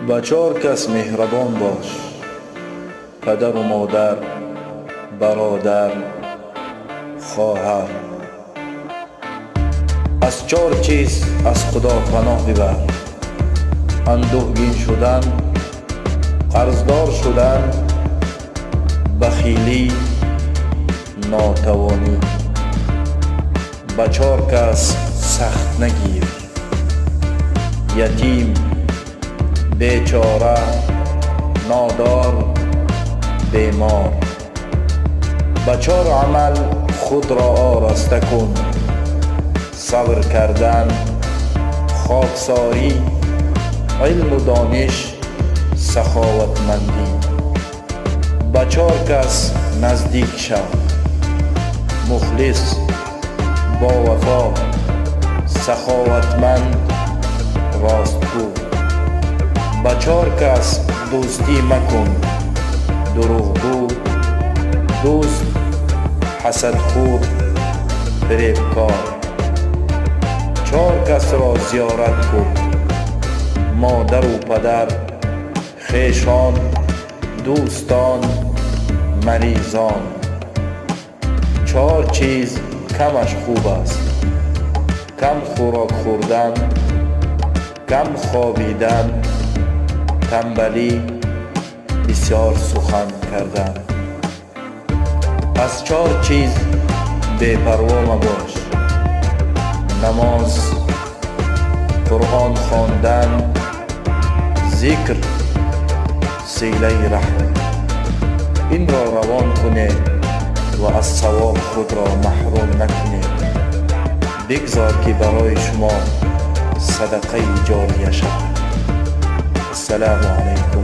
Ба чор кас меҳрабон бош: падару модар, бародар, хоҳар. Аз чор чиз аз Худо паноҳ бибар: андӯҳгин шудан, қарздор шудан, бахилӣ, нотавонӣ. Ба чор кас сахт нагир: ятим, бечора, нодор, бемор. Ба чор амал худро ороста кун: сабр кардан, хоксорӣ, илму дониш, саховатмандӣ. Ба чор кас наздик шав: мухлис, бовафо, саховатманд, ростгӯ. Ба чор кас дӯстӣ макун: дурӯғгӯ, дӯст, ҳасадхӯр, фиребкор. Чор касро зиёрат кун: модару падар, хешон, дӯстон, маризон. Чор чиз камаш хуб аст: кам хӯрок хӯрдан, кам хобидан, танбалӣ, бисёр сухан кардан. Аз чор чиз бепарво мабош: намоз, Қуръон хондан, зикр, силаи раҳм. Инро равон кунед ва аз савоб худро маҳрум накунед. Бигзор, ки барои шумо садақаи ҷория шавад. Ассалому алайкум.